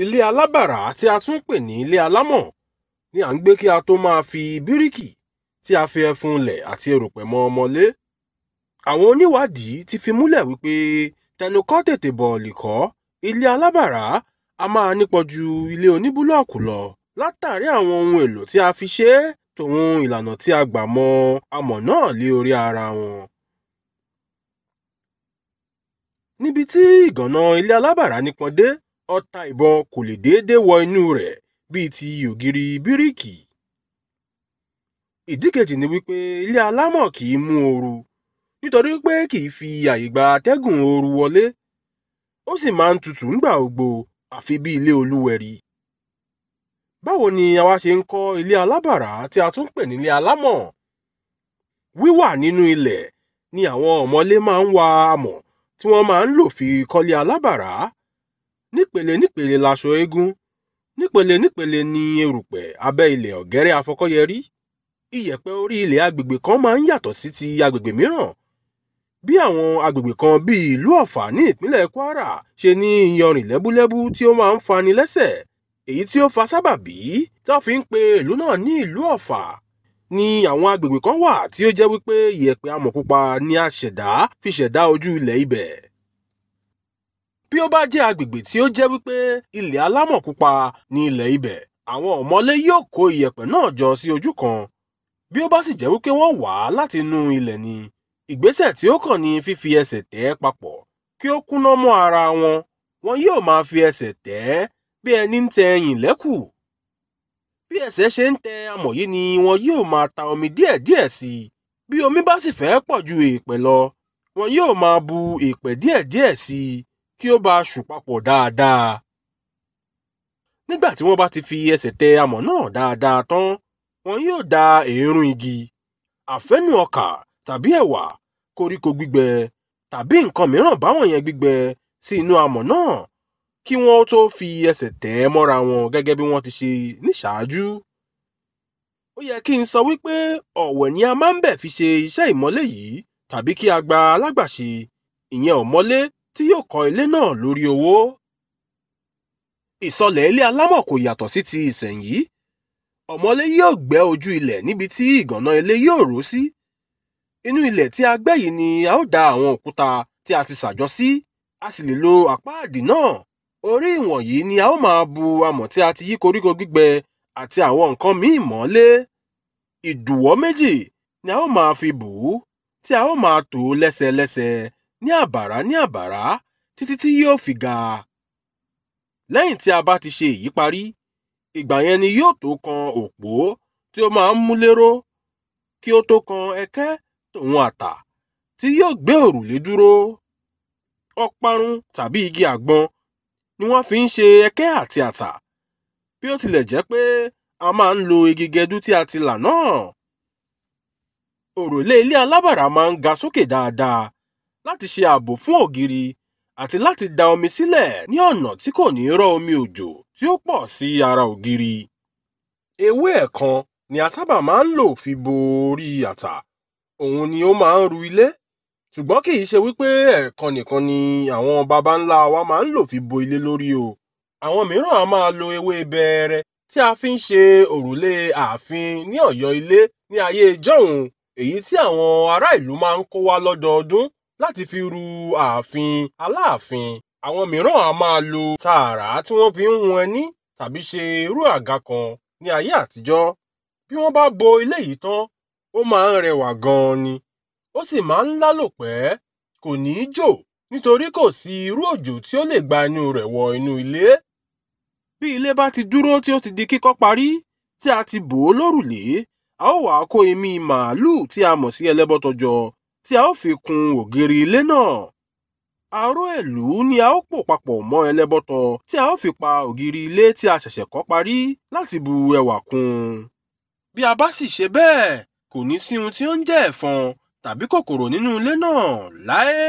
Ilé alábàrá tí a tún pè ní ilé alámọ̀ ni à ń gbé kí a tó máa fi bíríkì tí a fi ẹfun lẹ̀ àti erùpẹ̀ mọ mọ́lé. Àwọn oníwádìí ti fi múlẹ̀ wípé tẹnukọ́ tètè bọ̀ọ̀lì kọ́, ilé alábàrá a máa nípọn ju ilé oníbúlọ́ọ̀kù lọ látàrí àwọn ohun èlò tí a fi ṣe é tòun ìlànà tí a gbà mọ amọ̀ náà lé orí ara wọn. Níbi tí ìgànná ilé alábàrá nípọn dé, ọta ìbọn kò lè déédé wọ inú rẹ̀ bíi ti ògiri bíríkì. Ìdí kejì ni wípé ilé alámọ̀ kì í mú ooru nítorí pé kì í fi àyè gba atẹ́gùn ooru wọlé, ó sì máa ń tutù ńgbà gbogbo àfi bí ilé olúwẹrí. Báwo ni a wá ṣe ń kọ́ ilé alábàrá tí a tún pè ní ilé alámọ̀? Wíwà nínú ilẹ̀ ni àwọn ọ̀mọ̀lé máa ń wa amọ̀ tí wọ́n máa ń lò fi kọ́lé alábàrá. Nípele nípele laṣọ eégún, nípele nípele ni erùpẹ̀ abẹ́ ilẹ̀ ọ̀gẹ́rẹ́ afọkọ́yẹrí. Iyẹ̀pẹ̀ orí ilẹ̀ agbègbè kan máa ń yàtọ̀ sí ti agbègbè mìíràn. Bí àwọn agbègbè kan bíi ìlú Ọ̀fà ní ìpínlẹ̀ Kwara ṣe ní iyanrìn lẹ́búlẹ́bú tí ó máa ń fani lẹ́sẹ̀, èyí tí ó fa sábàbí tí wọ́n fi ń pe ìlú náà ní ìlú Ọ̀fà, ni àwọn agbègbè kan wà tí ó jẹ́ wípé iyẹ̀pẹ̀ amọ̀ pupa ni a ṣẹ̀dá fi ṣẹ̀dá ojú ilẹ̀ ibẹ̀. Bí ó bá jẹ́ agbègbè tí ó jẹ́ wípé ilẹ̀ alámọ̀ pupa ni ilẹ̀ ibẹ̀, àwọn ọ̀mọ̀lé yóò kó iyẹ̀pẹ̀ náà jọ sí ojú kan. Bí ó bá sì jẹ́ wípé wọ́n wà á láti inú ilẹ̀ ni, ìgbésẹ̀ tí ó kàn ní fífi ẹsẹ̀ tẹ̀ ẹ́ papọ̀ kí ó kúnná mọ́ ara wọn. Wọn yóò máa fi ẹsẹ̀ tẹ̀ ẹ́ bí ẹni ń tẹ ẹyìn lẹ́kù. Bí ẹsẹ̀ ṣe ń tẹ amọ̀ yìí ni wọn yóò máa ta omi díẹ̀díẹ̀ sí i. Bí omi bá sì fẹ́ pọ̀ ju èèpẹ̀ lọ, wọn yóò máa bu èèpẹ̀ díẹ̀díẹ̀ sí i kí ó bá ṣù papọ̀ dáadáa. Nígbà tí wọ́n bá ti fi ẹsẹ̀ tẹ amọ̀ náà dáadáa tán, wọn yóò da èérún igi, àfẹ́nù ọkà tàbí ẹ̀wà, koríko gbígbẹ tàbí nǹkan mìíràn báwọn yẹn gbígbẹ sí inú amọ̀ náà kí wọ́n tó fi ẹsẹ̀ tẹ̀ ẹ́ mọ́ra wọn gẹ́gẹ́ bí wọ́n ti ṣe níṣáájú. Ó yẹ kí n sọ wípé ọ̀wẹ̀ ni a máa ń bẹ̀ fi ṣe iṣẹ́ ìmọ́lé yìí tàbí kí a gba alágbàṣe, ìyẹn ọ̀mọ̀lé tí yóò kọ́ ilé náà lórí owó. Ìsọlẹ̀ ilé alámọ̀ kò yàtọ̀ sí ti ìsẹ̀yìí. Ọ̀mọ̀lé yóò gbẹ́ ojú ilẹ̀ níbi tí ìgànná ilé yóò ró sí. Inú ilẹ̀ tí a gbẹ́ yìí ni a ó da àwọn òkúta tí a ti ṣàjọ sí, a sì lè lo àpáàdì náà. Orí ìwọ̀nyí ni a ó máa bu amọ̀ tí a ti yí koríko gbígbẹ àti àwọn nǹkan míì mọ́lé. Ìdùwọ̀ méjì ni a ó máa fi bù ú, tí a ó máa tò ó lẹ́sẹlẹ́sẹ ní àbàrá ní àbàrá títí tí yóò fi ga. Lẹ́yìn tí a bá ti ṣe èyí parí, ìgbà yẹn ni yóò tó kan òpó tí ó máa ń mú léró kí ó tó kan ẹkẹ́ tòun àtà tí yóò gbé òrùlé dúró. Ọparun tàbí igi àgbọn ni wọ́n fi ń ṣe ẹkẹ́ àti àtà, bí ó tilẹ̀ jẹ́ pé a máa ń lo igi gẹdú tí a ti là náà. Òrùlé ilé alábàrá máa ń ga sókè dáadáa láti ṣe ààbò fún ògiri àti láti da omi sílẹ̀ ní ọ̀nà tí kò ní rọ́ omi òjò tí ó pọ̀ sí ara ògiri. Ewé ẹ̀kan ni a sábà máa ń lò fi bo orí àtà, òun ni ó máa ń ru ilé. Ṣùgbọ́n kì í ṣe wípé ẹ̀kan nìkan ni àwọn baba ńlá wa máa ń lò fi bo ilé lórí o. Àwọn mìíràn a máa lo ewé bẹẹrẹ tí a fi ń ṣe òrùlé ààfin ní Ọ̀yọ́ ilé ní ayé ìjọ́un, èyí tí àwọn ará ìlú máa ń kó wá lọ́dọọdún láti fi ru ààfin Aláàfin. Àwọn mìíràn a máa lo tààrà tí wọ́n fi ń hun ẹní tàbí ṣe irú àga kan ní ayé àtijọ́. Bí wọ́n bá bo ilé yìí tán, ó máa ń rẹwà gan-an ni, ó sì máa ń lálòpẹ́, kò ní í jò nítorí kò sí irú òjò tí ó lè gba inú rẹ̀ wọ inú ilé. Bí ilé bá ti dúró tí ó ti di kíkọ́ parí, tí a ti bò ó lórùlé, a ó wá kó imí màálù tí a mọ̀ sí ẹlẹ́bọ̀tọ̀jọ tí a ó fi kun ògiri ilé náà. Aró èlú ni a ó pò papọ̀ mọ́ ẹlẹ́bọ̀tọ̀ tí a ó fi pa ògiri ilé tí a ṣẹ̀ṣẹ̀ kọ́ parí láti bu ẹwà kún un. Bí a bá sì ṣe bẹ́ẹ̀, kò ní sí ohun tí ó ń jẹ́ ẹ̀fọn tàbí kòkòrò nínú ilé náà láé.